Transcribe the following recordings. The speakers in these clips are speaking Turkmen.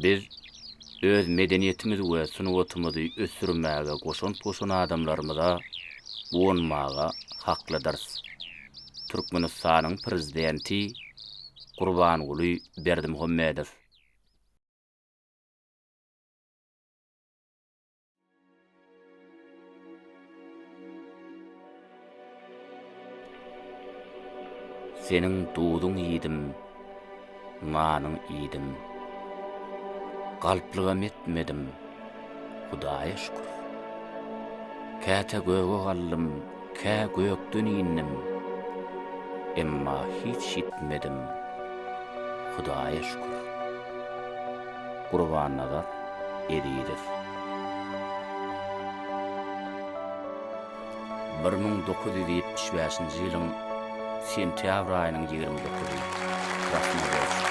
Biz öz medeniýetimizi we sungatymyzy ösdürmäge goşant goşan adamlarymyza guwanmaga haklydyrys. Türkmenistanyň Prezidenti Gurbanguly Berdimuhamedow. Seniň duzuň iýdim, nanyň iýdim. Galplygam etmedim, Hudaýa şükür. Käte göge galdym, kä gökden indim. Emma hiç ýitmedim, Hudaýa şükür. Gurbannazar Ezizow. 1975-nji ýylyň sentýabr aýynyň 29-y, Krasnowodsk.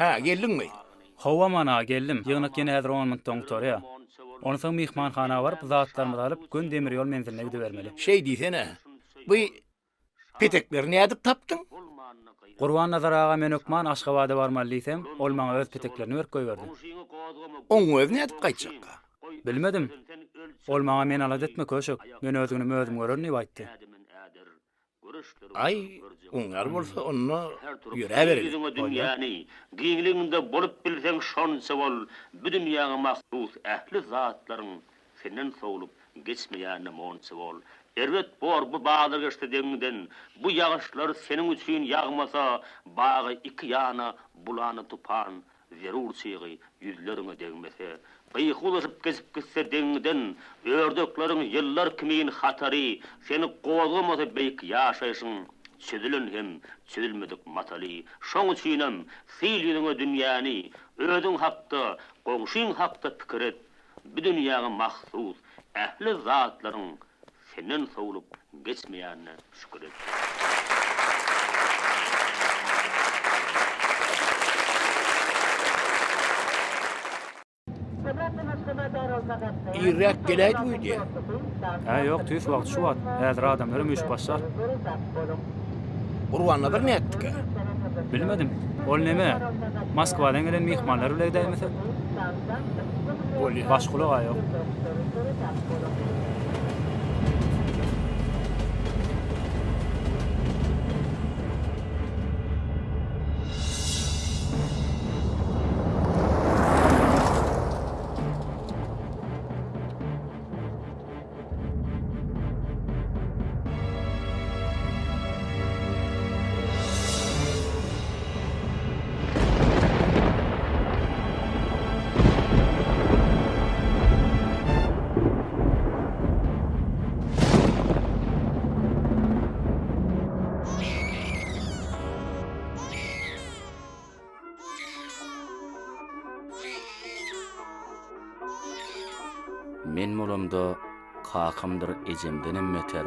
Hä, geldiňmi? Hawa mana, geldim. Ýygnak ýene häzir on minutdan gutarýar. Onsoň myhmanhana baryp, zatlarymyzy alyp, göni demir ýol menziline gidibermeli. Şeý diýsene. Bu petekleri nädip tapdyň? Gurbannazar aga men hökman Aşgabada barmaly diýsem, ol maňa öz peteklerini berip goýberdi. Oň özi nädip gaýtjakka? Bilmedim. Ol maňa meni alada etme, köşek. Men öz günümi özüm görerin diýip aýtdy. Aý, oňar bolsa onda ýöräbereli. Ýüzüňe dünýäni, giňligiňde bolup bilseň şonça bol, bu dünýäňe mahsus ähli zatlaryň senden sowlup geçmeýänine monça bol. Erbet bor bu bazar geçse deňiňden, bu ýagyşlar seniň üçin ýagmasa, bagy iki ýana bulany tupan, Zerur çygy ýüzleriňe degmese, Gyky uzaşyp geçip gitse deňiňden, Ördekleriň ýyllar kimin hatary Seni gozgamasa beýik ýaşaýşyň Çözülen hem çözülmedik mataly. Şoň üçinem sil ýüzüňe dünýäni, Özüň hakda, goňşyň hakda pikir et, Bu dünýäňe mahsus ähli zatlaryň Senden sowlup geçmeýänine şükür et. Irräk geläýdik öýdýän. Hä, ýok, tüýs wagty şu wagt. Häzir adamlaram üýşüp başlar. Gurbannazar nätdikä? Bilmedim. Ol neme, Moskwadan gelen myhmanlar bile gidäýmese? Bolýa. Baş gulak-a ýok. Men bolamda kakamdyr ejemdenem beter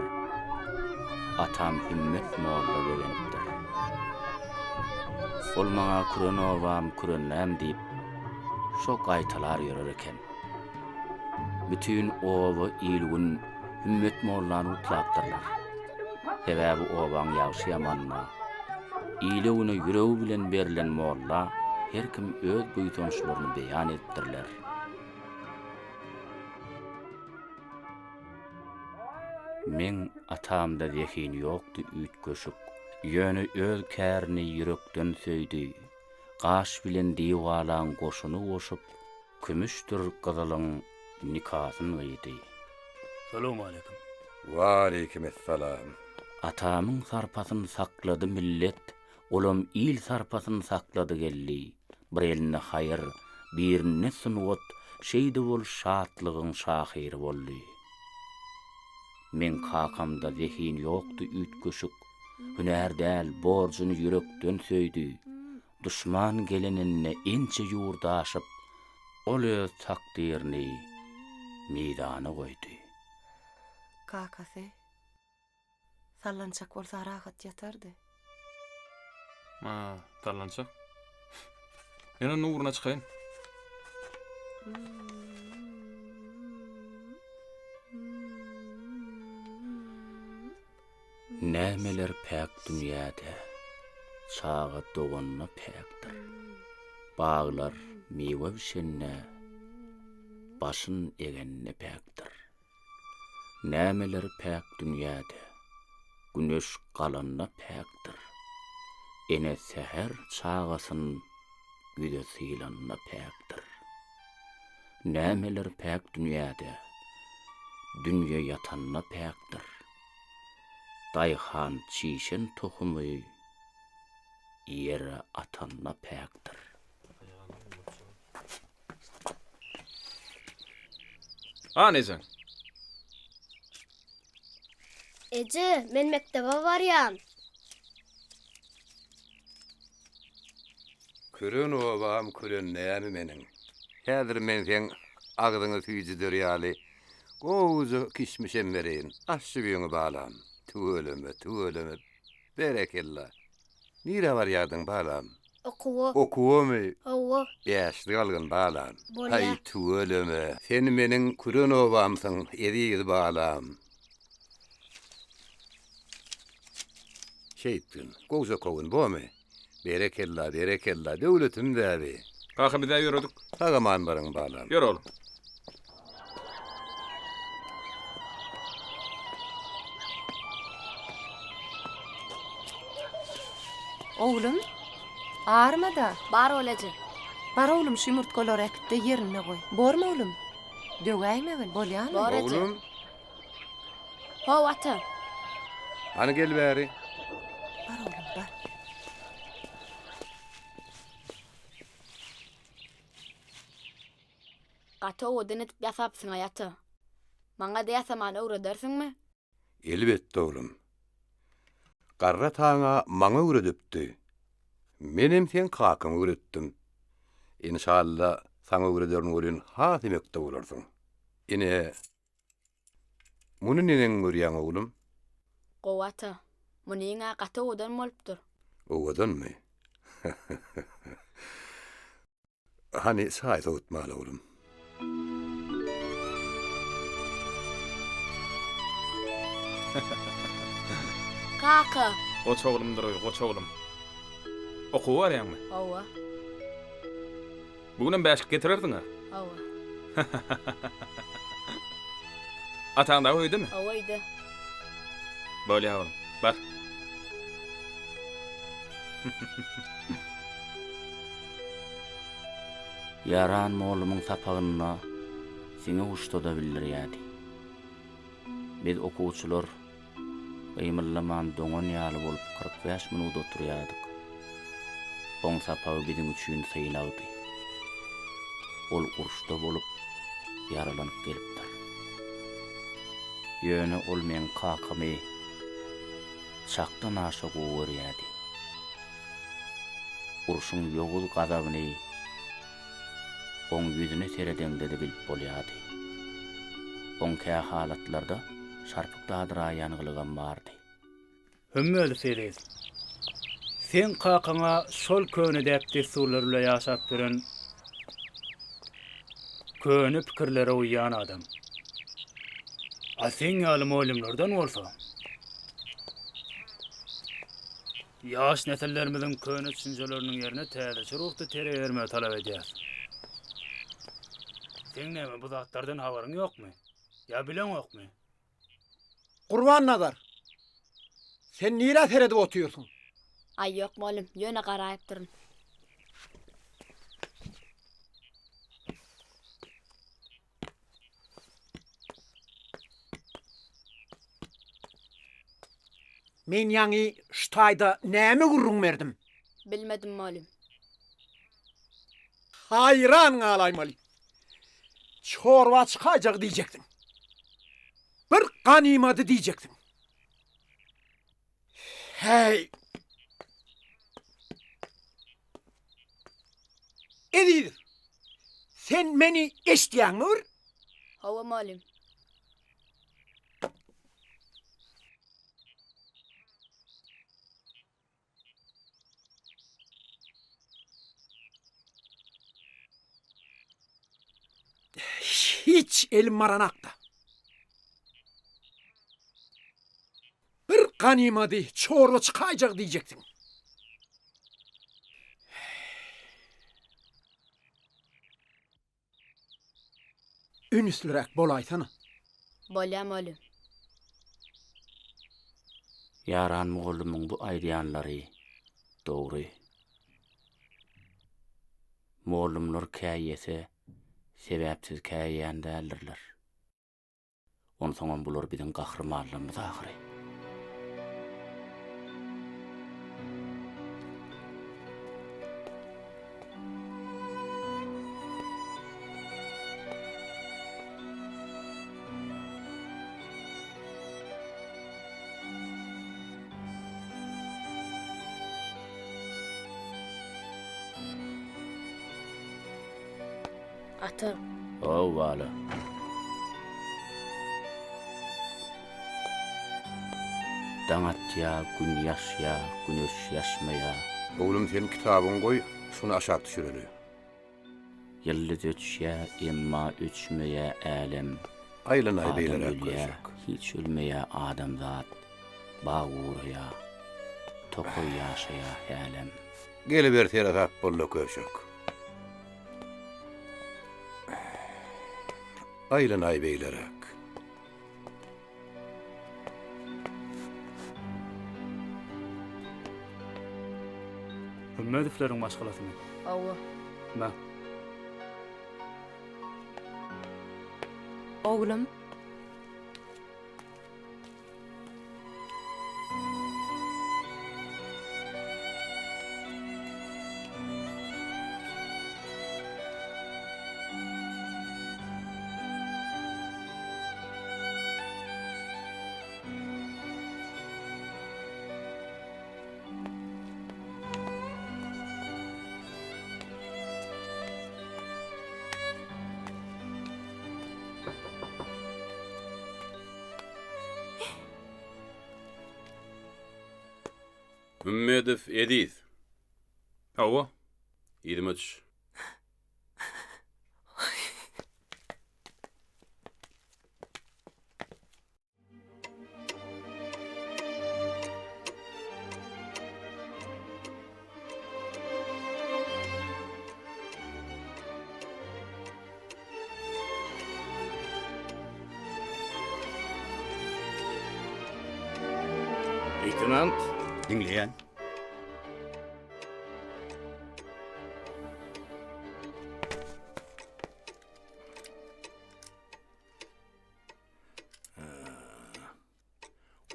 atam Hümmet molla begenipdir. Ol maňa küren obam kürenläm diýip, şo gaýtalar ýörer eken. Bütin oba il-gün Hümmet mollany gutlapdyrlar. Sebäbi obaň ýagşy-ýamanyna, ile-güne ýüregi bilen berlen molla her kim öz buýsançlaryny beýan edipdirler. Meň atamda zehin ýokdy üýtgeşik, Ýöne öz kärini ýürekden söýdi. Gaş bilen diwalaň goşuny goşup, Kümüşdir gyzylyň nikasyn gyýdy. Salowmaleýkim. Waleýkimessalam. Atamyň sarpasyn saklady millet, Olam il sarpasyn saklady geldi. Bir elinde haýyr, birinde sungat, Şeýdip ol şatlygyň şahyry boldy. Meň kakamda zehin ýokdy üýtgeşik, Hünär däl, borjuny ýürekden söýdi. Duşman geleninde ençe ýurt aşyp, Ol öz takdyryny mizana goýdy. Kakasy. Sallançak bolsa rahat ýatardy. Ma, sallançak. Men onda ugruna çykaýyn. Nämeler päk dünýäde, Çaga doganda päkdir. Baglar miwe bişende, Başyn egende päkdir. Nämeler päk dünýäde, Güneş galanda päkdir. Ene säher çagasyn Ýüze sylanda päkdir. Nämeler päk dünýäde, Dünýe ýatanda päkdir. Daýhan çişen tohumy Ýere atanda päkdir. Hany ejeň? Eje, men mekdebe barýan. Küren obam küren näme meniň. Häzir men seň agzyňy süýjüder ýaly gowuja kişmişem bereýin. Aç jübiňi balam. Tüweleme, tüweleme. Berekella. Nirä barýardyň balam? Okuwa. Okuwamy? Hawa. Bäşlik algyn balam. Bolýa. Haý, tüweleme. Sen meniň küren obamsyň, eziz balam. Şeýtgin, gowja kowun bomy? Berekella, berekella, döwletim däbi. Kaka biz-ä ýöredik. Sag-aman baryň balam. Ýör oglum. Oglum, arma-da. Bar ol eje. Bar oglum, şu ýumurtgalary äkit-de ýerinde goý. Bormy oglum? Döwäýmegin, bolýamy? Bor eje. Oglum. How ata. Hany gel bäri. Bar oglum, bar. Gaty owadan edip ýasapsyň-aý ata. Maňa-da ýasamany öwredersiňmi? Elbetde oglum. Garry ataň-a maňa öwredipdi. Menem seň kakaňa öwretdim. Enşalla saňa öwrederin welin has emekde bolarsyň. Ine, muny neneň görýäň oglum? Gowy ata. Munyň-a gaty owadan bolupdyr. Owadanmy? Hany çaý sowutmaly oglum. Kaka. Goç oglumdyr, goç oglum. Okuwa barýaňmy? Hawa. Bu günem bäşlik getirersiň-ä? Hawa. Ataň dagy öýdemi? Hawa, öýde. Bolýar oglum, bar. Ýaran mollumyň sapagynda siňek uçsa-da bildirýärdi. Biz okuwçylar gymyldaman doňan ýaly bolup 45 minut oturýardyk. Oň sapagy biziň üçin synagdy. Ol uruşda bolup, ýaralanyp gelipdir. Ýöne ol meň kakamy çakdan aşa gowy görýärdi. Urşuň ýowuz gazabyny oň ýüzüne seredeňde-de bilip bolýardy. Oň kähalatlarda şarpyk dadyraýýan gylygam bardy. Hümmeli Feliz, seň kakaň-a şol köne däp-dessurlar bile ýaşap ýören köne pikirlere uýýan adam. A seň ýaly mugallymlardan bolsa, ýaş nesillerimiziň köne düşünjeleriniň ýerine täzeçe ruhda terbiýe bermegi talap edýäs. Seň näme bu zatlardan habaryň ýokmy? Ýa bileňokmy? Gurbannazar, sen nirä seredip otyrsyň? Aý ýok mugallym, ýöne garaýypdyryn. Men ýaňy şu taýda näme gürrüň berdim? Bilmedim mugallym. Haýran galaýmaly. Çorba çykaýjak diýjeksiň. Bir ganymady diýjeksiň. Häý! Ezizow, sen meni eşidýäňmi bir? Hawa, mugallym. Hiç elim baranakda. Bir. Ganymady, çorba çykaýjak diýjeksiň. Ünslüräk bolaýsana. Bolýa mollym. Ýaran mugallymyň bu aýdýanlary dogry. Mugallymlar käýese sebäpsiz käýýän däldirler. Onsoňam bular biziň gahrymanlarymyz ahyry. Ata. Haw, bala. Daň atýa, gün ýaşýa, güneş ýaşmaýa. Oglum sen kitabyňy goý, şuny aşak düşüreli. Ýyldyz öçýä, emma öçmeýä älem. Aýlanaý Adam beýleräk ölýä, köşek. hiç ölmeýä adamzat. Bag guraýa, tokaý ýaşaýa hälem. Geliber seresap bol-da köşek. Aýlanaý beýleräk. Hümmedowlaryň maşgalasymy? Hawa. Mä. Oglum. Hümmedow Eziz. Hawa. Yzyma düş. Leýtenant. Diňleýän.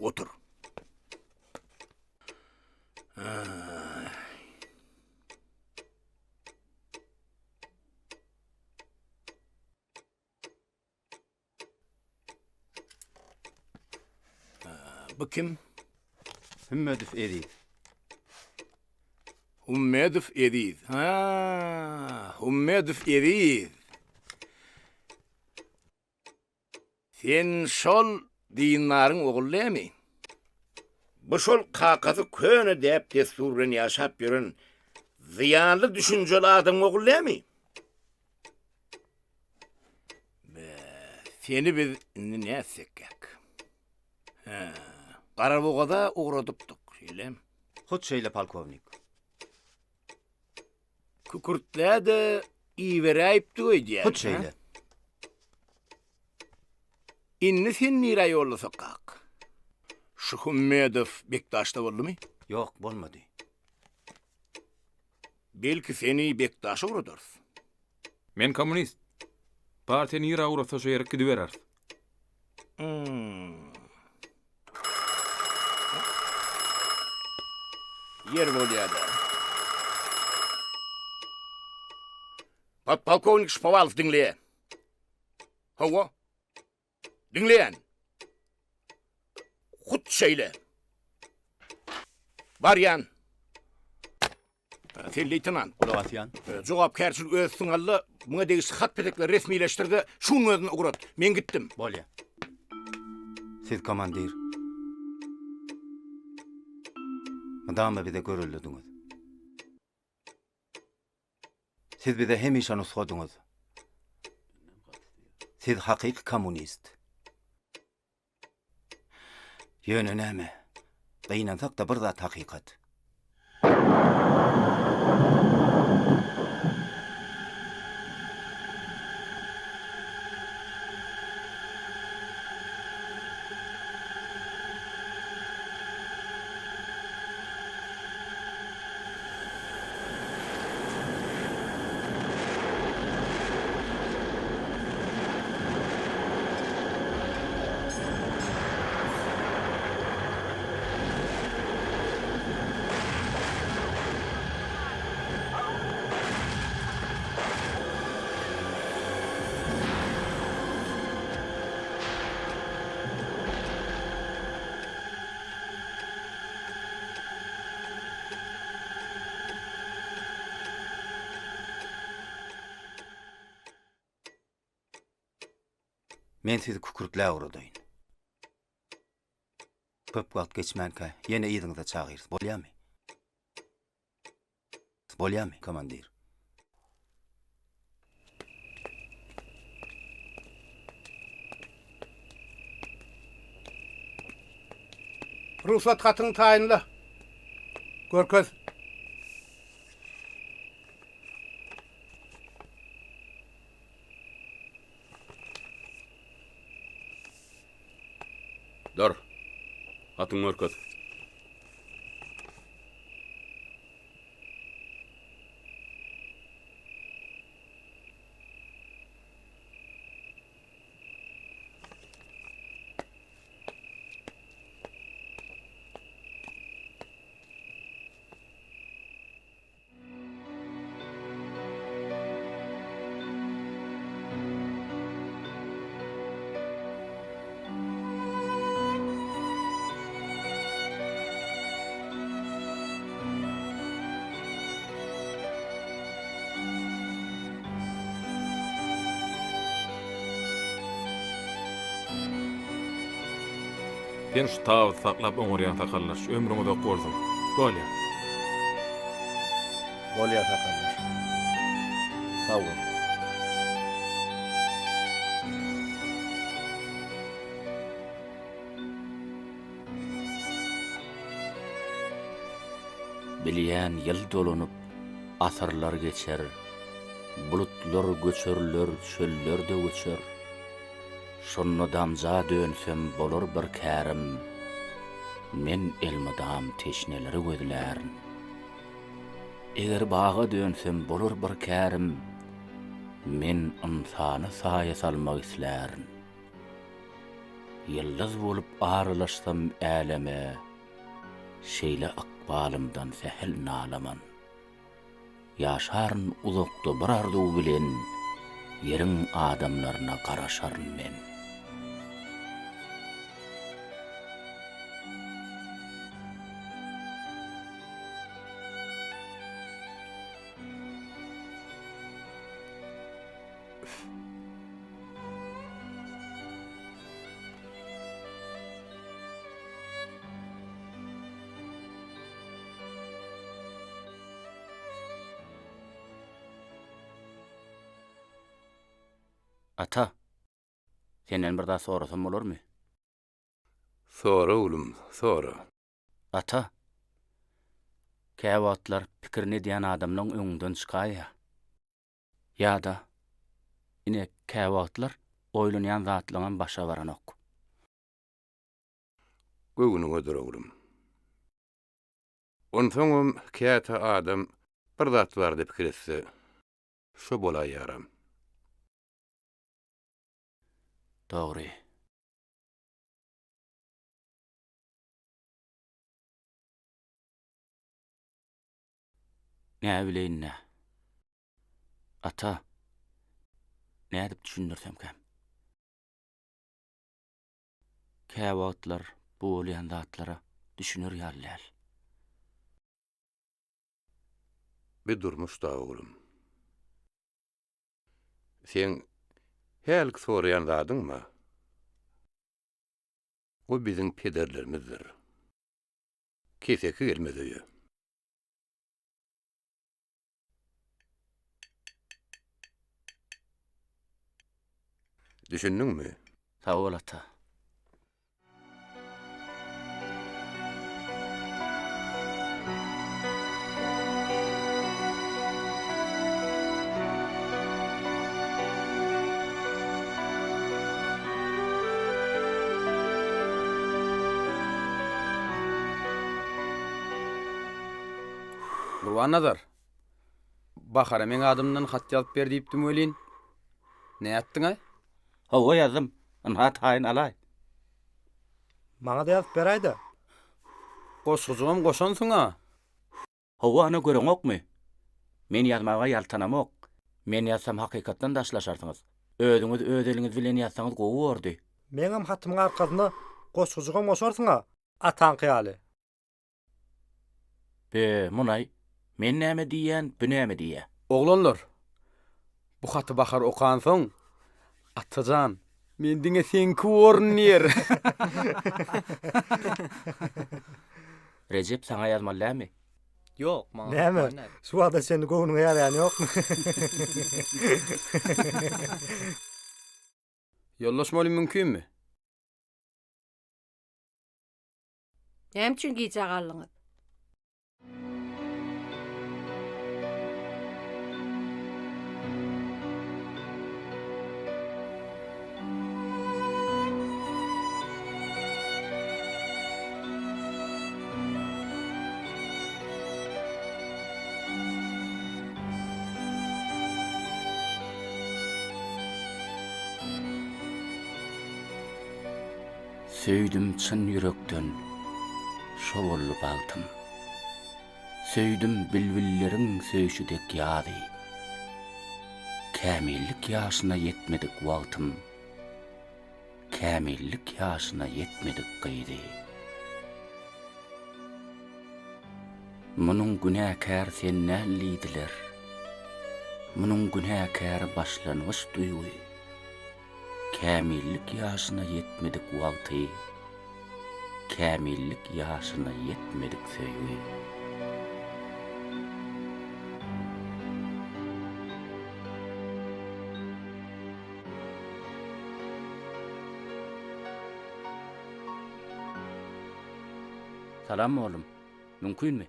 Otur. Bu kim? Hümmedow Eziz. Hümmedow Eziz. Ha, Hümmedow Eziz. Sen şol dindaryň ogly dämi? Bu şol kakasy köne däp-dessur bilen ýaşap ýören zyýanly düşünjeli adamyň ogly dämi? Be, seni biz indi nätsekkäk? Hä, Garabogaza ugradypdyk, şeýlemi? Hut şeýle, polkownik. Kükürtlä-de iberäýipdik öýdýän. Hut şeýle. Indi seni nirä ýollasak kak? Şu Hümmedow Bekdaşda boldumy? Ýok, bolmady. Belki seni Bekdaşa ugradarys. Men kommunist. Partiýa nirä ugratsa şo ýerik gidibereris. Hmm. Ýer bolýar-da. Podpolkownik Şpowalow diňleýär. Hawa. Diňleýän. Hut şeýle. Barýan. Sen leýtenant. Gulak asýan. Jogapkärçilik öz üstüňe al-da, muňa degişli hat-petekleri resmileşdir-de, şu günüň özünde ugrat. Men gitdim. Bolýa. Siz komandir. Mydama bize göreldediňiz. Siz bize hemişe nusgadyňyz. Siz hakyky kommunist. Ýöne näme? Gynansak-da bir zat hakykat. Men sizi kükürtlä ugradaýyn. Köp wagt geçmänkä ýene yzyňyza çagyrys, bolýamy? Bolýamy, komandir? Rugsat hatyňy taýynla. Görkez. Dur. Hatyňy görkez. Sen şu tabyty saklap oňarýaň sakaldaş. Ömrüň uzak bolsun. Bolýa. Bolýa sakaldaş. Sag bol. Bilýän ýyl dolanyp, asyrlar geçer, Bulutlar göçerler, çöller-de göçer. Şonda damja dönsem bolar bir kärim, Men elmydam teşneleri gözlärin. Eger baga dönsem bolar bir kärim, Men ynsany saýa salmak islärin. Ýyldyz bolup aralaşsam äleme, Şeýle ykbalymdan sähel nalaman. Ýaşaryn uzakda bir arzuw bilen, Ýeriň adamlaryna garaşaryn men. Ata, senden bir zat sorasam bolarmy? Sora oglum, sora. Ata, käwagtlar pikirini edýän adamlaň öňüňden çykaýýar. Ýa-da, ine, käwagtlar oýlanýan zatlaňam başa baranok. Göwnüňedir oglum. Onsoňam käte adam bir zat barada pikir etse, şo bolaýýaram. Dogry. Näbileýin-dä. Ata, nädip düşündirsemkäm? Käwagtlar bu bolýan zatlara düşüner ýaly däl. Bi durmuş-da, oglum. Seň hälki soraýan zadyňmy? O biziň pederlerimizdir. Keseki gelmez öýe. Düşündiňmi? Sag bol ata. Gurbannazar, Bahara meň adymdan hat ýazyp ber diýipdim welin, nätdiň-aý? Hawa, ýazdym. Ynha, taýyn alaý. Maňa-da ýazyp beräý-dä. Goşgujygam goşansyň-a. Hawa, ana göreňokmy? Men ýazmaga ýaltanamok. Men ýazsam hakykatdan daşlaşarsyňyz. Özüňiz öz eliňiz bilen ýazsaňyz gowy bordy. Meňem hatymyň arkasyna goşgujygam goşarsyň-a, ataňky ýaly. Be, munaý, men näme diýýän, bu näme diýýä? Oglanlar, bu haty Bahar okansoň, Ata jan, men diňe seňki borun diýer. Rejep saňa ýazmaly dälmi? Ýok, maňa Näme, şu wagta çenli göwnüňe ýaraýan ýokmy? Ýoldaş mugallym mümkinmi? Näme üçin gijä galdyňyz? Söýdüm çyn ýürekden, şo boldy bagtym. Söýdüm bilbilleriň söýşi dek ýazy. Kämillik ýaşyna ýetmedik wagtym, Kämillik ýaşyna ýetmedik gyzy. Munuň günäkär sen däl diýdiler. Munuň günäkäri başlangyç duýgy. Kämillik ýaşyna ýetmedik wagty, Kämillik ýaşyna ýetmedik söýgi. Salam mugallym. Mümkinmi?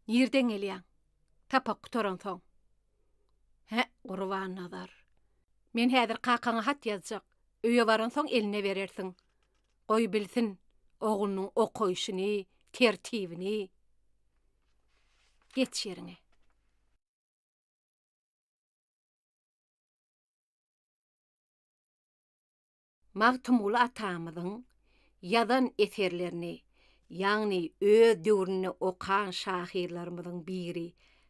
Nirden gelýäň? Sapak gutaransoň. Hä, Gurbannazar. Men häzir kakaňa hat ýazjak. Öýe baransoň eline berersiň. Goý bilsin, oglunyň okaýşyny, tertibini. Geç ýeriňe. Magtymguly atamyzyň ýazan eserlerini, ýagny öz döwründe okan şahyrlarymyzyň biri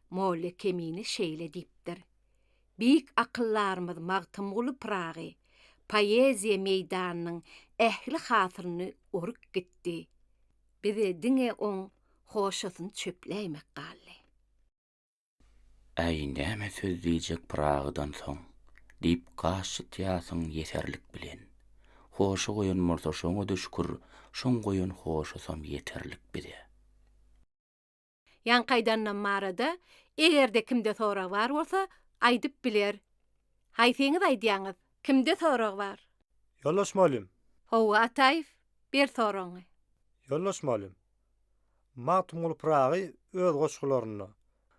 Molla Kemine şeýle diýipdir, Beýik akyldarymyz Magtymguly Pyragy poeziýa meýdanynyň ähli hasylyny orup gitdi. Bize diňe oň hoşasyny çöpläýmek galdy. Äý, näme söz diýjek Pyragydan soň, diýip gaş çytýarsyň ýeserlik bilen. Hoşa goýan bolsa şoňa-da şükür, şoň goýan hoşasam ýeterlik bize. Ýaňky aýdanlam barada eger-de kimde sorag bar bolsa aýdyp biler. Haýsyňyz aýdýaňyz? Kimde sorag bar? Ýoldaş mugallym. Hawa, Ataýew, ber soragyňy. Ýoldaş mugallym. Magtymguly Pyragy öz goşgularynda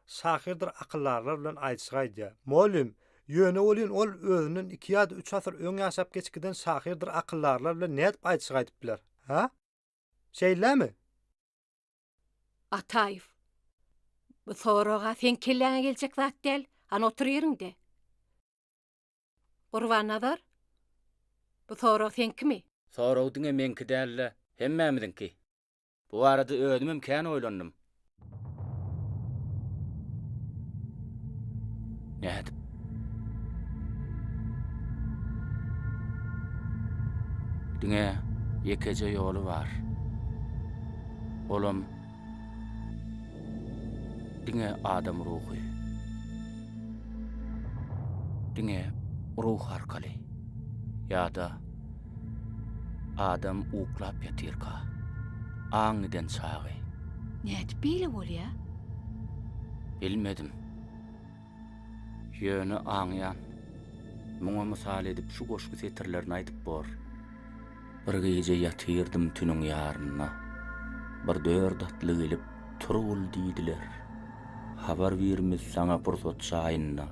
şahyrdyr akyldarlar bilen aýdyşyk aýdýar. Mugallym, ýöne welin ol özünden iki ýa-da üç asyr öň ýaşap geçip giden şahyrdyr akyldarlar bilen nädip aýdyşyk aýdyp biler? Hä? Şeýlemi? Ataýew, bu sorag-a seň kelläňe geljek zat däl, hany otur ýeriňde. Gurbannazar, bu sorag seňkimi? Sorag diňe meňki däl-de, hemmämiziňki. Bu barada özümem kän oýlandym. Nädip? Diňe ýekeje ýoly bar. Olam diňe adam ruhy. Diňe ruh arkaly ýa-da Adam uklap ýatyrka, aň giden çagy. Nädip beýle bolýa? Bilmedim. Ýöne aňýan. Muňa mysal edip şu goşgy setirlerini aýdyp bor. Bir gije ýatyrdym tünüň ýarynda. Bir dört atly gelip, Turgul diýdiler. Habar birimiz saňa pursat çaýynda,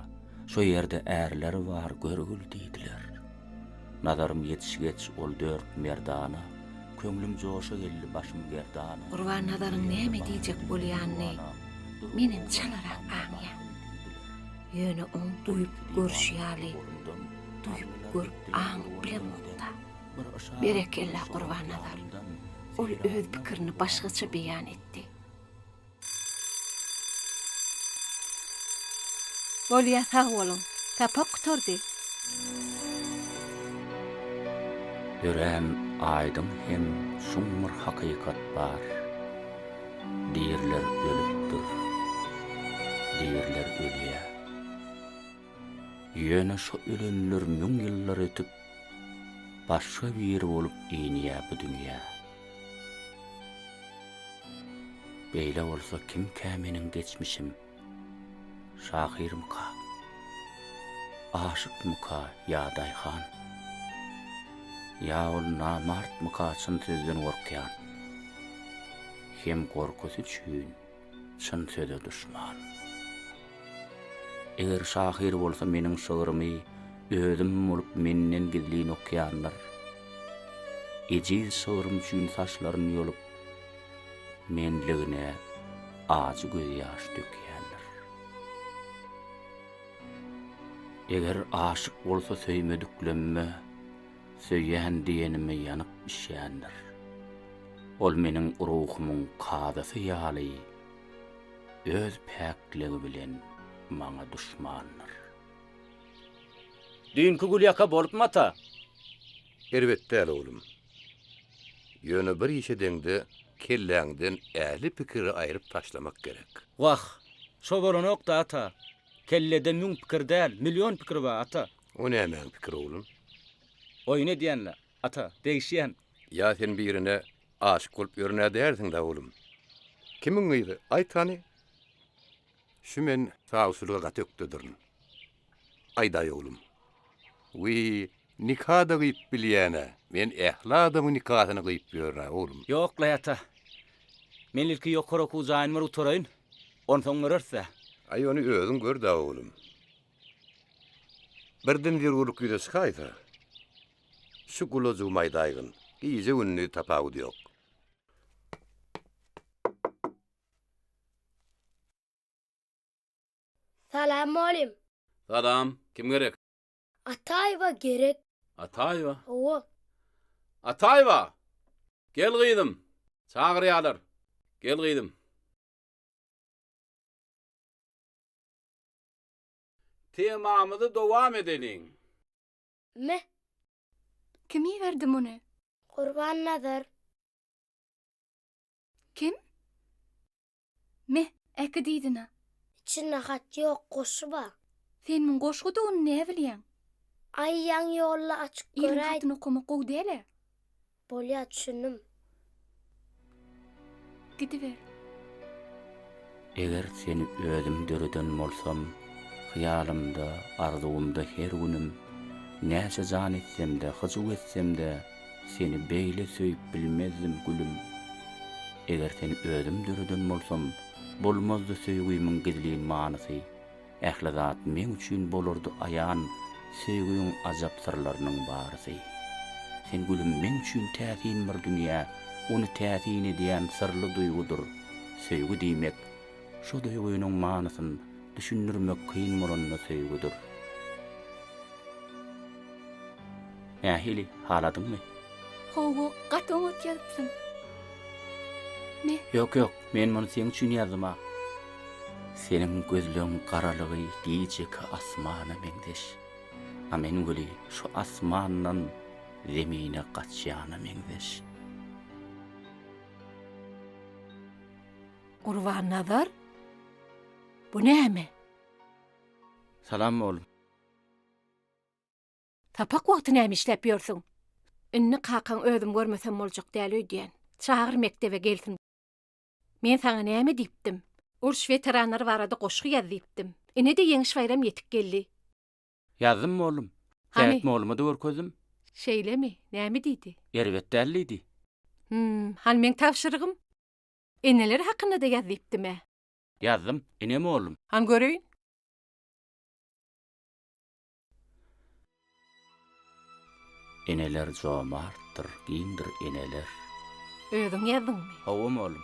Şo ýerde ärler bar görgül diýdiler. Nazarym ýetişgeç ol dört merdana, Köňlüm joşa geldi, başym gerdana. Gurbannazaryň näme diýjek bolýanyny. Menem çalarak aňýan. Ýöne oň duýup görşi ýaly duýup görüp aňyp bilemok-da. Berekella Gurbannazar. Ol öz pikirini başgaça beýan etdi. Bolýa sag boluň. Sapak gutardy. Örän aýdyň hem çuň bir hakykat bar. Diriler ölüpdir. Diriler ölýär. Ýöne şo ölenler müň ýyllar ötüp, başga biri bolup inýär bu dünýä. Beýle bolsa kimkä meniň geçmişim? Şahyrmyka? Aşykmyka ýa daýhan? Ýa ol namartmyka çyn sözden gorkýan? Hem gorkusy üçin çyn söze duşman. Eger şahyr bolsa meniň şygrymy özüm bolup menden gizlin okýandyr. Ejiz şygrym üçin saçlaryn ýolup, menligine ajy gözýaş dökýändir. Eger aşyk bolsa söýmediklemme, söýýän diýenime ýanyp bişýändir. Ol meniň ruhumyň kazysy ýaly öz päkligi bilen maňa duşmandyr. Düýnki gülýaka bolupmy ata? Erbet däl oglum. Ýöne bir iş edeňde kelläňden ähli pikiri aýryp taşlamak gerek. Wah, şo bolanok-da ata. Kellede müň pikir däl, million pikir bar, ata. O nämäň pikiri oglum? Oýun edýän-le, ata, degişýän. Ýa sen birine aşyk bolup ýörün-ä dälsiň-dä oglum? Kimiň gyzy, aýt hany? Şu men sawçylyga gaty ökdedirin. Aýdaý oglum. Wiý, nika-da gyýyp bilýän-ä. Men ähli adamyň nikasyny gyýyp ýörün-ä, oglum. Ýok-laý, ata. Men ilki ýokary okuw jaýyny bir gutaraýyn. Onsoň göreris-dä. Aý, ony özüň gör-dä, oglum. Birden zerurlyk ýüze çykaýsa, şu gulajygymy aýdaýgyn. Gije-gündiz tapawudy ýok. Salam molim. Salam, kim gerek? Ataýewa gerek. Ataýewa? Hawa. Ataýewa! Gel gyzym, çagyrýalar. Gel gyzym. Temamyzy dowam edeliň. Me. Kim iberdi muny? Gurbannazar. Kim? Me, äki diýdin-ä. Içinde hat ýok, goşgy bar. Sen muň goşgudygyny näbilýäň? Aý, ýaňy ýolda açyp Iliň göräýdim. hatyny okamak gowy däl-ä. Bolýa, düşündim. Gidiber. Eger seni özüm döreden bolsam, Hyýalymda, arzuwymda her günüm, Näçe jan etsem-de, hyjuw etsem-de, Seni beýle söýüp bilmezdim, gülüm. Eger seni özüm döreden bolsam, Bolmazdy söýgimiň gizlin manysy. Ähli zat meň üçin bolardy aýan, Söýgiň ajap syrlarynyň barysy. Sen gülüm meň üçin täsin bir dünýä, Ony täsin edýän syrly duýgudyr. Söýgi diýmek, şo duýgynyň manysyn Düşündirmek kyn bolanda söýgüdir. Nähili, haladyňmy? Hawa, gaty oňat ýazypsyň. Me. Ýok, ýok, men muny seň üçin ýazdym-a. Seniň gözleň garalygy gijeki asmana meňzeş. A men weli şu asmandan zemine gaçýana meňzeş. Gurbannazar, bu näme? Salam oglum. Sapak wagty näme işläp ýörsüň? Indi kakaň özüm görmesem boljak däl öýdýän. Çagyr mekdebe gelsin. Men saňa näme diýipdim? Uruş weteranlary barada goşgy ýaz diýipdim. Ine-de Ýeňiş baýram ýetip geldi. Ýazdym mollum. Hany? Sähet molluma-da görkezdim. Şeýlemi? Näme diýdi? Erbet däl diýdi. Hüm, hany meň tabşyrygym? Eneler hakynda-da ýaz diýipdim-ä. Ýazdym, ine mollum. Hany göreýin. Eneler jomartdyr, giňdir eneler. Özüň ýazdyňmy? Hawa, mollum.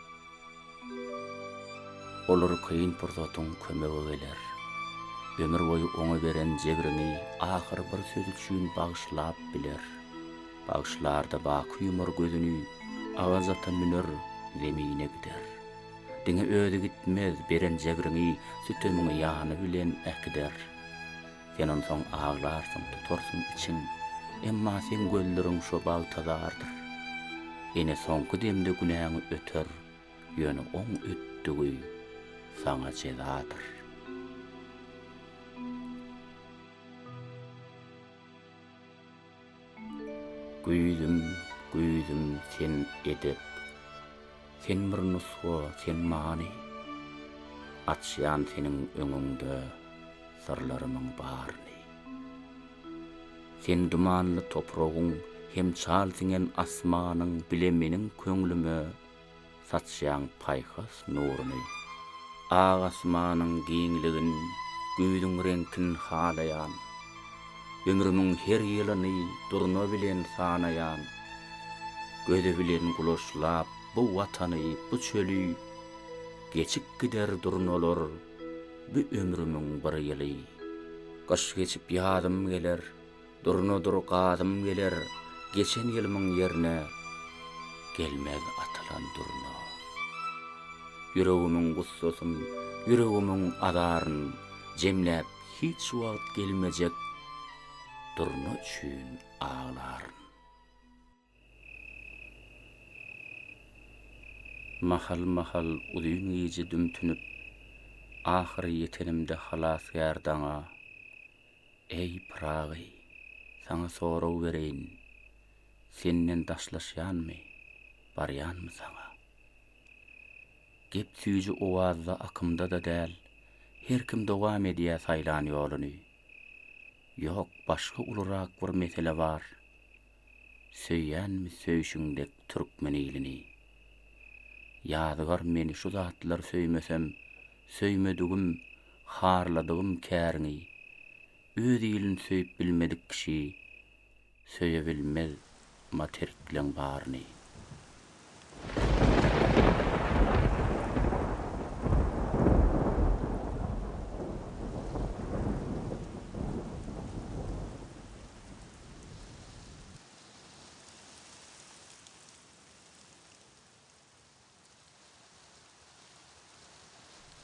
Olar kyn pursatyň kömege geler. Ömür boýy oňa beren jebriňi ahyr bir söz üçin bagyşlap biler. Bagyşlar-da baky ýumar gözüni, agaç ata müner, zemine gider. Diňe özi gitmez, beren jebriňi, sütemiňi ýany bilen äkider. Sen onsoň aglarsyň, tutarsyň içiň, emma seň gözleriň şo bagta zardyr. Ene soňky demde günäňi öter, ýöne oň ötdügi saňa jezadyr. Güýzüm, güýzüm sen edep, Sen bir nusga, sen many. Açýan seniň öňüňde syrlarymyň baryny. Sen dumanly topragyň hem çal siňen asmanyň bile meniň köňlüme Saçýaň paýhas nuruny. Ak asmanyň giňligin, güýzüň reňkin halaýan. Ömrümiň her ýylyny durna bilen sanaýan. Gözi bilen gulaçlap bu Watany, bu çöli, Geçip gider durnalar bu ömrümiň bir ýyly. Gyş geçip ýazym geler, Durnadyr gazym geler, Geçen ýylymyň ýerine Gelmez atylan durna. Ýüregimiň gussasyn, Ýüregimiň azaryn Jemläp hiç wagt gelmejek Durna üçin aglaryn. Mahal-mahal uzyn gije dümtünip, Ahyry ýetenimde halasgär daňa, Eý, Pyragy, saňa sorag bereýin, Senden daşlaşýanmy, barýanmy saňa? Gep süýji owazda akymda-da däl, Her kim dowam edýär saýlan ýoluny. Ýok, başga ulurak bir mesele bar, Söýýänmi söýşüň dek türkmen ilini? Ýazygar meni şu zatlar söýmesem, Söýmedigim, harladygym käriňi. Öz ilini söýüp bilmedik kişi, Söýebilmez materikleň baryny.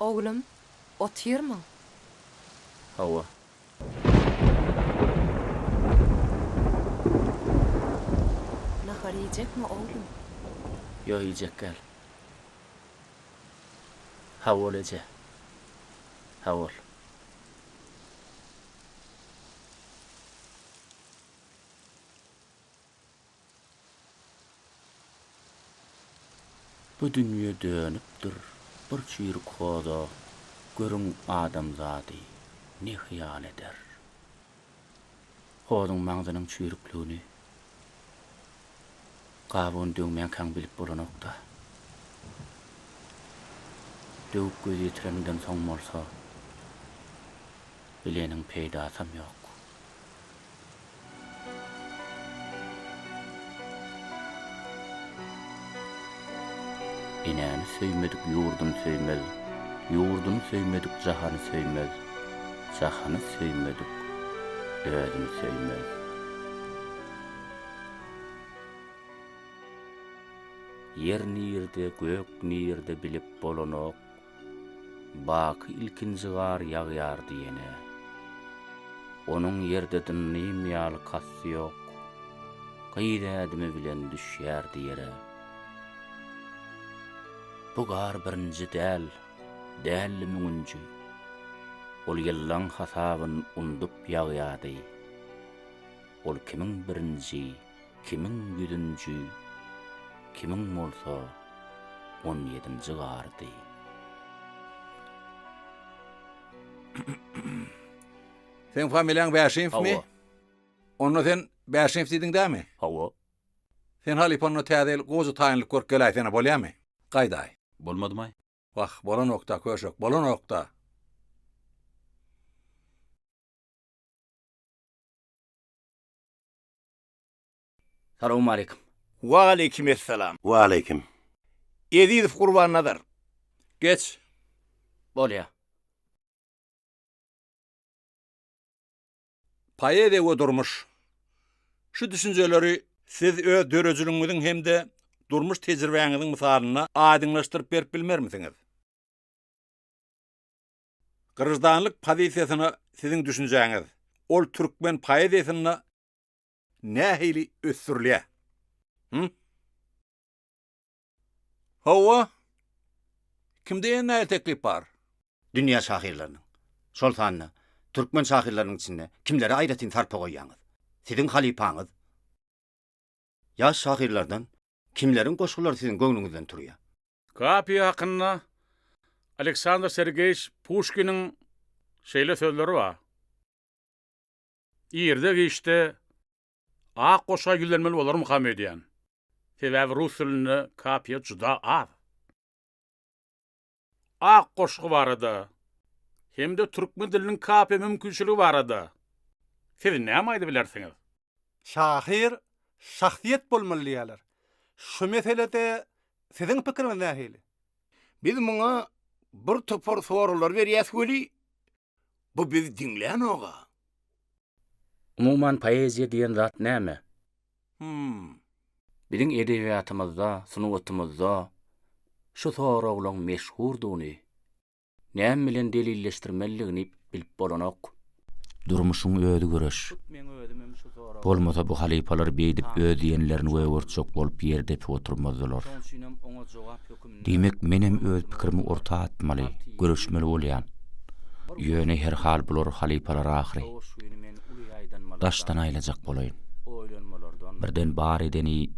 Oglum, otyrmyň? Hawa. Nahar iýjekmi, oglum? Ýok, iýjek däl. Sag bol, eje. Sag bol. Bu dünýe dönüpdir bir çüýrük hoza, Görüň adamzady ne hyýal eder. Hozuň maňzynyň çüýrükligini gabygyny döwmänkäň bilip bolanok-da. Döwüp göz ýetireniňden soň bolsa, bileniň peýdasam ýok. Enäni söýmedik ýurduny söýmez, Ýurduny söýmedik jahany söýmez, Jahany söýmedik özüni söýmez. Ýer nirde, gök nirde bilip bolanok, Baky ilkinji gar ýagýardy ýene. Onuň ýerde dynnym ýaly kasty ýok. Gyz ädimi bilen düşýärdi ýere. Bu gar birinji däl, däldi müňünji. Ol ýyllaň hasabyn undup ýagýardy. Ol kimiň birinji, kimiň ýüzünji, kimiň bolsa on ýedinji gardy. Seň familiýaň Bäşimowmy? Hawa. Onda sen Bäşimow diýdiň dämi? Hawa. Sen halypa onda täze ýyl goja taýynlyk görüp geläýsene bolýamy? Gaýdaý. Bolmadymaý? Wah, bolanok-da, köşek, bolanok-da. Salowmaleýkim. Waleýkim essalam. Waleýkim. Ezizow Gurbannazar. Geç. Bolýa. Poeziýa we durmuş. Şu düşünjeleri siz öz döredijiligiňiziň hem-de durmuş tejribäňiziň mysalynda aýdyňlaşdyryp berip bilmermisiňiz? Graždanlyk pozisiýasyna siziň düşünjäňiz, ol türkmen poeziýasynda nähili ösdürilýär? Hum? Hawa. Kimde ýene nähili teklip bar? Dünýä şahyrlarynyň, şol sanda türkmen şahyrlarynyň içinde kimlere aýratyn sarpa goýýaňyz? Siziň halypaňyz? Ýaş şahyrlardan kimleriň goşgulary siziň göwnüňizden turýar? Kapiýa hakynda Aleksandr Sergeýiç Puşkiniň şeýle sözleri bar, Irde-giçde ak goşga ýüzlenmeli bolarmykam öýdýän. Sebäbi rus dilinde kapiýa juda az. Ak goşgy barada hem-de türkmen diliniň kapiýa mümkinçiligi barada siz näme aýdyp bilersiňiz? Şahyr şahsyýet bolmaly diýýärler. Şu meselede siziň pikiriňiz nähili? Biz muňa bir topar soraglar berýäs weli, bu bizi diňlänog-a. Umuman poeziýa diýen zat näme? Hum. Biziň edebiýatymyzda, sungatymyzda şu soraglaň meşhurdygyny, näme bilen delilleşdirmelidigini bilip bolanok. Durmuşyň özi göreş. Bolmasa bu halypalar beýdip öz diýenlerini gögertjek bolup ýer depip oturmazdylar. Diýmek menem öz pikirimi orta atmaly, göreşmeli bolýan. Ýöne herhal bular halypalar ahyry. Daşdan aýlajak bolaýyn. Birden bar edeni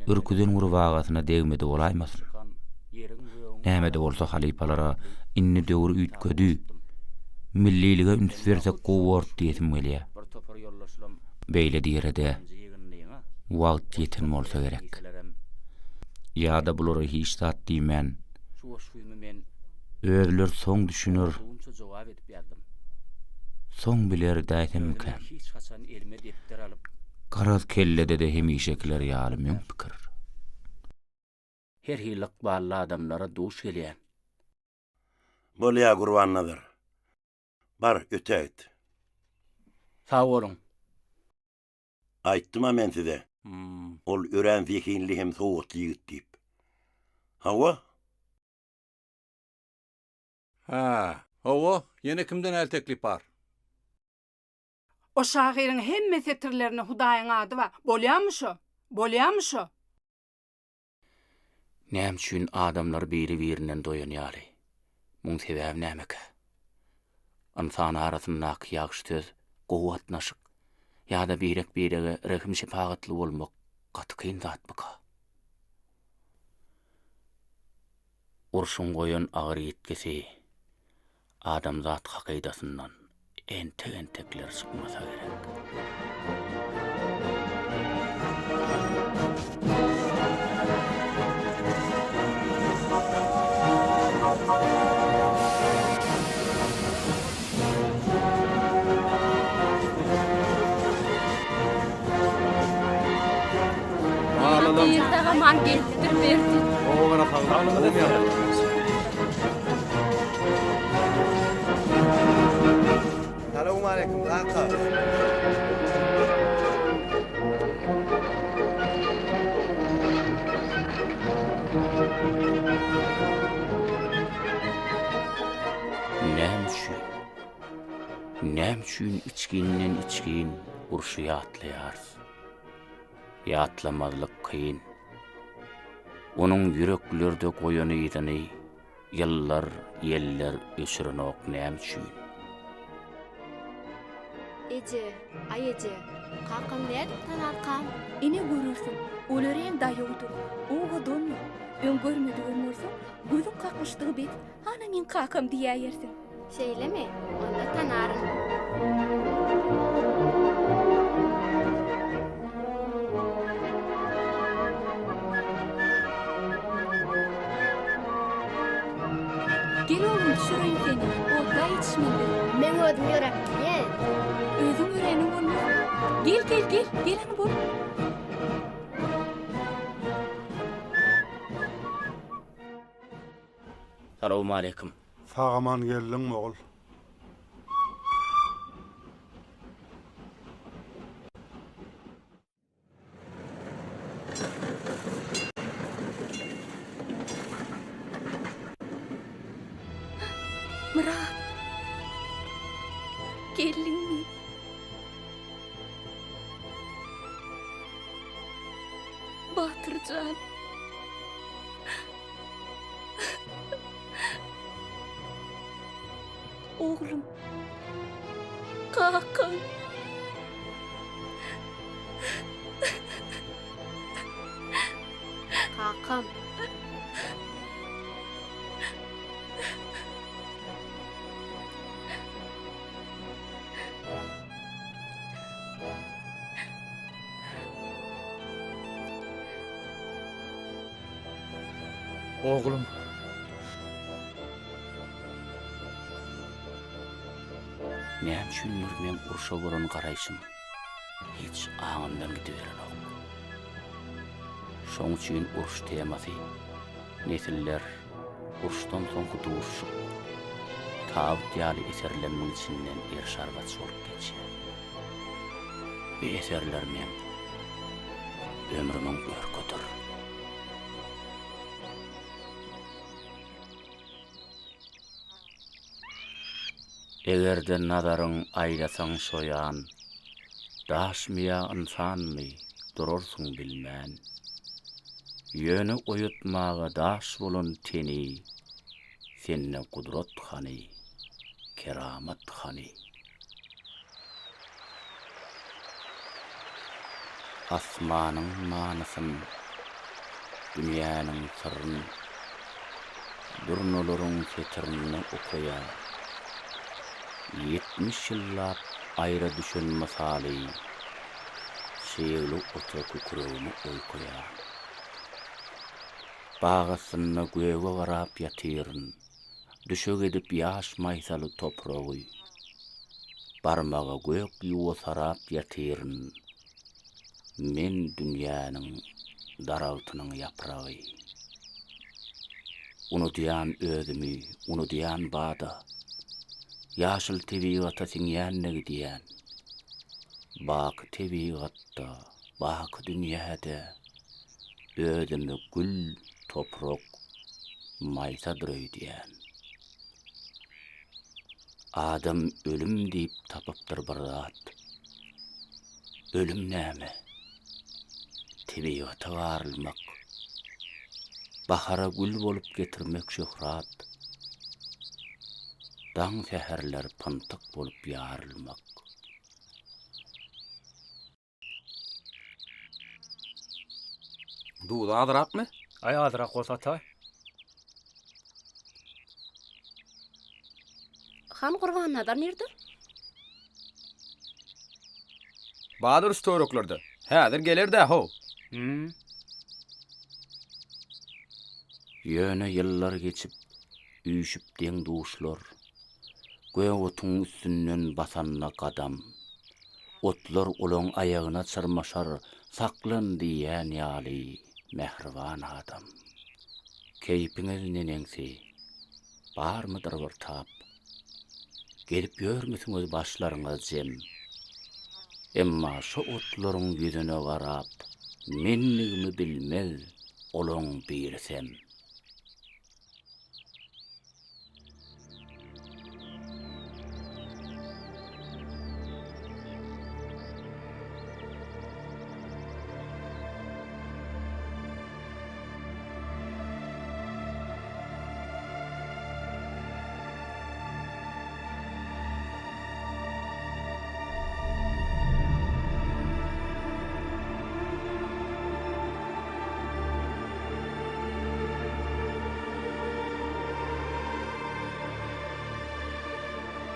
ürküzen gurbagasyna degmedi bolaýmasyn. Näme-de bolsa halypalara indi döwür üýtgedi, millilige üns bersek gowy bordy diýesim gelýär. Beýle diýere-de wagt ýeten bolsa gerek. Ýa-da bulara hiç zat diýmän, özleri soň düşüner, soň biler däýsemmikäm? Garaz kellede-de hemişekiler ýaly müň pikir. Her hili ykbally adamlara duş gelýän. Bolýa Gurbannazar. Bar, ötägit. Sag boluň. Aýtdym-a men size, ol örän zehinli hem sowatly ýigit diýip. Hawa. Hä, hawa, ýene kimden äl teklip bar? O şahyryň hemme setirlerinde Hudaýyň ady bar. Bolýamy şo? Bolýamy şo? Näme üçin adamlar biri-birinden doýan ýaly? Muň sebäbi nämekä? Ynsan arasyndaky ýagşy söz, gowy gatnaşyk ýa-da birek-birege rehim-şepagatly bolmak gaty kyn zatmyka? Urşuň goýan agyr ýitgisi adamzat hakydasyndan entek-entekler çykmasa gerek. Atyr sag-aman gelipdir Berdi. Salowmaleýkim kaka. Näme üçin? Näme üçin içginden içgin urşy ýatlaýarys? Ýatlamazlyk kyn. Onuň ýüreklerde goýan yzyny ýyllar, ýeller öçürenok näme üçin? Eje, aý eje, kakamy nädip tanarkam? Ine görersiň, ol örän daýawdyr, owadandyr. Öň görmedigem bolsaň, gözüň kaklyşdygy bes, Hana meň kakam diýäýersiň. Şeýlemi? Onda tanaryn. Gel oglum düşüreýin seni, otla ýetişmeli. Meň özüm ýöräp bilýän. Özüň ýöräniň bolmaz. Gel gel gel, gel hany bol. Salowmaleýkim. Sag-aman geldiňmi, ogul? Myrat! Geldiňmi? Batyr jan! Oglum. Kakaň. Kakam. Oglum. Näme üçindir meň urşa bolan garaýşym hiç aňymdan gidiberenok. Şoň üçin uruş temasy, nesiller, uruşdan soňky duşuşyk, tabyt ýaly eserlerimiň içinden eriş-argaç bolup geçýär. Bu eserler meň ömrümiň örküdir. Eger-de nazaryň aýlasaň şo ýan, Daşmy ýa ynsanmy, durarsyň bilmän. Ýöne oýatmaga daş bolan teni, Sende gudrat hany, keramat hany? Asmanyň manysyn, dünýäniň syryn Durnalaryň setirinde okaýar. 70 ýyllap aýra düşen mysaly Çygly ota kükregimi oýkaýar. Bag astynda göge garap ýatyryn. Düşek edip ýaş maýsaly topragy, Barmaga gök ýuwa sarap ýatyryn, Men dünýäniň daragtynyň ýapragy. Unudýan özümi, unudýan bada, Ýaşyl tebigata siňýän-de gidýän. Baky tebigatda, baky dünýäde Özümi gül, toprak, maýsadyr öýdýän. Adam ölüm diýip tapypdyr bir zat. Ölüm näme? Tebigata garylmak. Bahara gül bolup getirmek şöhrat. Daň säherler pyntyk bolup ýarylmak. Duzy azrakmy? Aý azrak bolsa ataý. Han Gurbannazar nirde? Badyr şu töwereklerde. Häzir geler-dä how. Hmm. Ýöne ýyllar geçip, üýşüp deň-duşlar, Gök otuň üstünden basanda gadam. Otlar olaň aýagyna çyrmaşar, Saklan diýýän ýaly mähriban adam. Keýpiňiz neneňsi? Barmydyr bir tap? Gezip ýörmüsiňiz başlaryňyz jem? Emma şo otlaryň ýüzüne garap, Menligimi bilmez olaň birisem.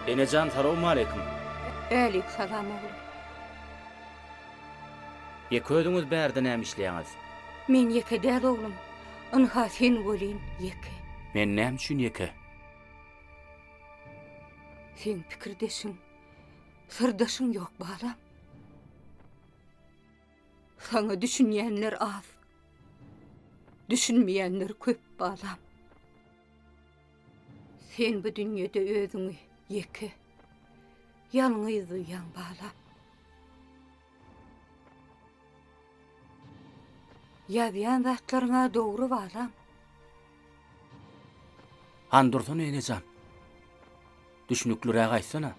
Enejan salowmaleýkim. Älik salam oglum. Ýeke özüňiz bärde näme işleýäňiz? Men ýeke däl oglum. Ynha sen welin ýeke. Men näme üçin ýeke? Seň pikirdeşiň, syrdaşyň ýok balam. Saňa düşünýänler az. Düşünmeýänler köp balam. Sen bu dünýede özüňi ýeke, ýalňyz duýýaň, balam. Ýazýan zatlaryň-a dogry, balam. Han dursana enejan. Düşnükliräk aýtsana.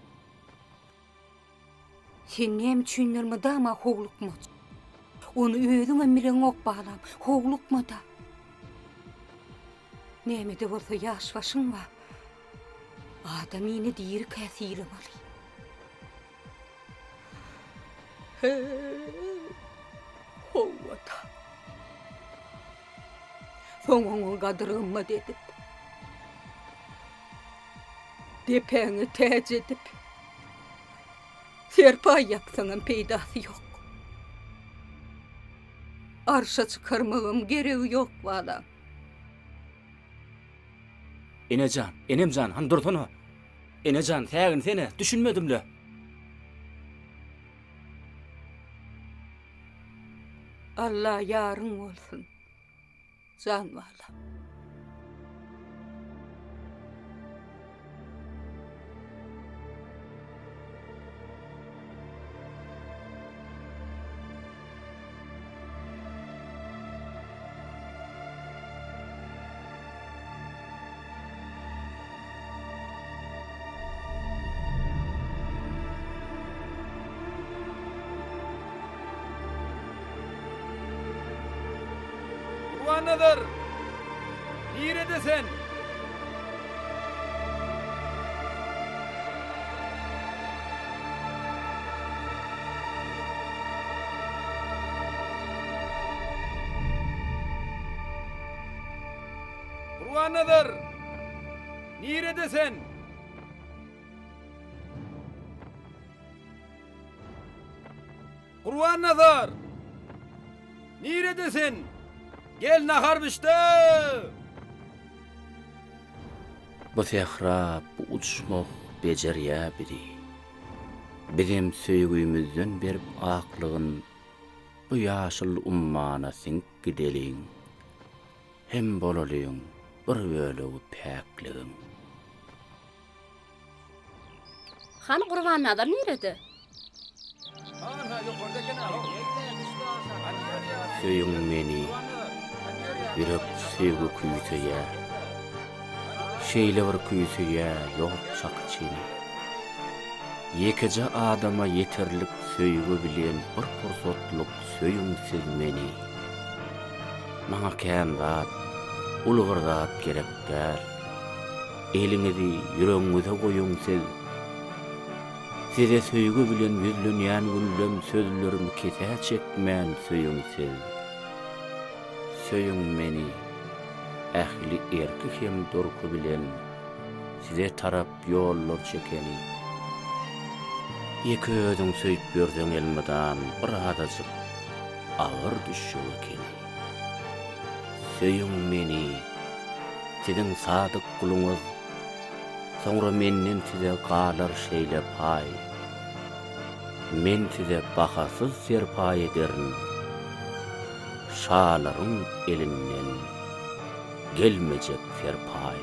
Sen näme üçindir mydama howlukmaç. Ony özüňem bileňok balam, howlukma-da. Näme-de bolsa ýaş başyň bar. Adamyny dirikä sylamaly. Heý, howwa-da. Soň oňa gadyr-gymmat edip, depäňe täç edip, serpaý ýapsaňam peýdasy ýok. Arşa çykarmagam geregi ýok, balam. Ene jan, enem jan, hany dursana. Ene jan, säginsene, düşünmedim-le. Alla ýaryň bolsun, jan balam. Gurbannazar! Nirede sen? Gurbannazar! Nirede sen? Gurbannazar! Nirede sen? Gel nahar bişdi! Bu sähra, bu uçmah bejerýä bizi. Bizem söýgümizden berip aklygyn, Bu ýaşyl ummana siňip gideliň. Hem bolalyň bir bölegi päkligiň. Hany Gurbannazar nirede? Söýüň meni, ýürek söýgi küýseýär. Şeýle bir küýseýär, ýok çaky-çeni. Ýekeje adama ýeterlik söýgi bilen bir pursatlyk söýüň siz meni. Maňa kän zat, uly bir zat gerek däl. Eliňizi ýüregiňize goýuň siz. Size söýgi bilen ýüzlenýän günlem sözlerimi kesä çekmän söýüň siz. Söýüň meni, ähli erki hem durky bilen size tarap ýollar çekeni. Ýeke özüň söýüp ýörseň elmydam bir azajyk agyr düşjek ekeni. Söýüň meni, siziň sadyk guluňyz, soňra menden size galar şeýle paý. Men size bahasyz serpaý ederin, şalaryň elinden gelmejek serpaý.